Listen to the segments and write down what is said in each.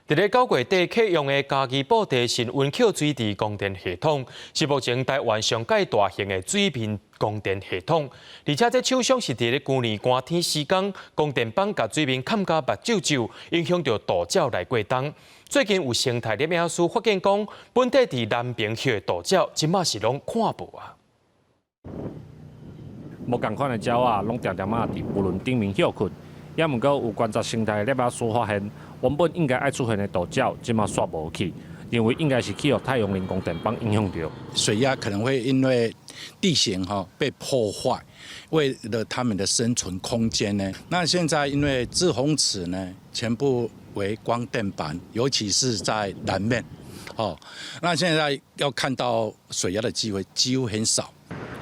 佇咧9月底啟用的嘉義布袋新塭抾水池供電系統，是目前台灣上蓋大型的水面供電系統。而且這廠商是佇咧舊年寒天時間，光電板共水面崁甲目睭皺，影響著渡鳥來過冬。最近有生態攝影師發現講，本底佇南爿歇的渡鳥，這馬是攏看無啊。無仝款的鳥仔，攏定定仔佇浮輪頂面歇睏。也毋過有觀察生態攝影師發現，原本應該愛出現的渡鳥，這馬煞無去，認為應該是去予太陽能光電板影響著。水鴨可能會因為地形哈被破壞，為了他們的生存空間呢。那現在因為滯洪池呢，全部為光電板，尤其是在南面，哦，那現在要看到水鴨的機會幾乎很少。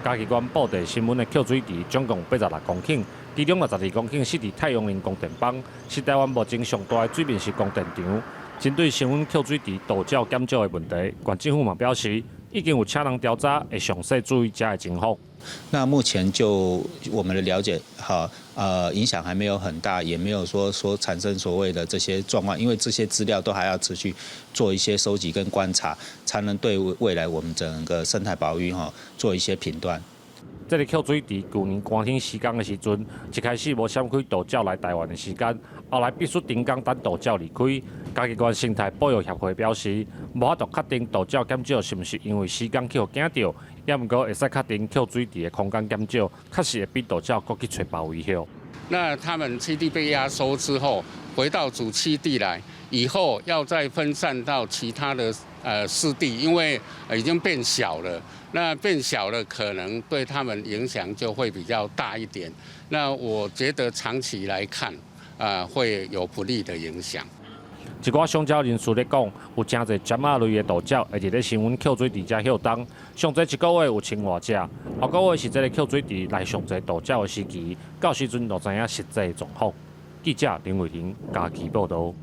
嘉義縣布袋新塭的抾水池總共86公頃，其中62公頃設佇太陽能光電板，是台灣目前上大的水面式光電場。針對新塭抾水池渡鳥減少的問題，縣政府嘛表示，已經有請人調查，會詳細注意遮的情況。那目前就我們的了解，哈，影響還沒有很大，也沒有說產生所謂的這些狀況，因為這些資料都還要持續做一些收集跟觀察，才能對未來我們整個生態保育哈做一些評斷。這个抾水池舊年寒天施工的時陣，一開始無閃開渡鳥來台灣的時間，後來必須停工等渡鳥離開。嘉義縣生態保育協會表示，無法度確定渡鳥減少是毋是因為施工去予驚著，也毋過會使確定抾水池的空間減少，確實會比渡鳥閣去揣別位歇。那他們棲地被壓縮之後，回到主棲地來，以後要再分散到其他的濕地，因為已經變小了。那變小了，可能對他們影響就會比較大一點。那我覺得長期來看，啊，會有不利的影響。一寡賞鳥人士咧講，有誠濟鹁仔類的渡鳥會佇咧新塭抾水池遮歇冬，上濟一個月有千外隻。後個月是這个抾水池來上濟渡鳥的時期，到時陣就知影實際狀況。記者林偉霆嘉義報導。